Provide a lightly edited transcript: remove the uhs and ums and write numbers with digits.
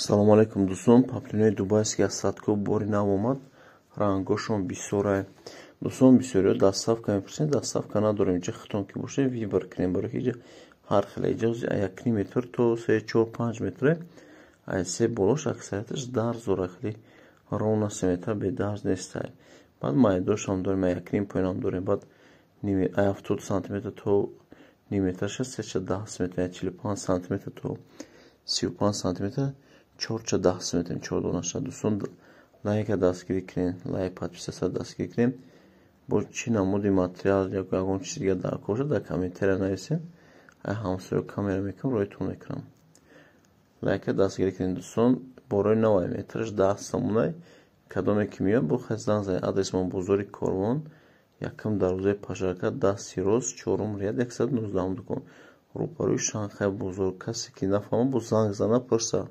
Салому алайкум, дӯстон. Паплинои дубайский аз Садко бори нав омад, рангошон бисёрае. Дӯстон, бисёриҳо доставка мепурсед, доставка надорем. Иҷа хитон ки бошед, выбор кунем, барои ки иҷа ҳар хеле иҷа 1,5 метр то 3, 4, 5 метре, ай се болош аксарияташ дарз дора, хеле ровно 3 метр бедарз нестай. Баъд майдошам дорем, 1,5 поинам дорем, баъд ай 70 сантиметр то ним метрша 3,10 метр, 45 сантиметр то 35 сантиметр 4,10 метр, чор донаша. Дӯстон, лайка дастгирӣ кунед, лайк, подписаться дастгирӣ кунед. Бо чӣ намуди материал, ягон чизи дига дар кор бошад, дар комментария нависед, ай ҳамсоё камера мекунам, роҳитон мекунам. Лайка дастгирӣ кунед, дӯстон. Борои навай, метраш 10 сомонай. Кадоме ки меояд, бо хай занг занед. Адресмон: бозори Корвон, якум дарвозаи пашака, дасти рост, чорум ряд, 119-ум дукон, рӯбарӯи Шанхай бозор. Касе ки нафаҳмад, бо занг зана пурса.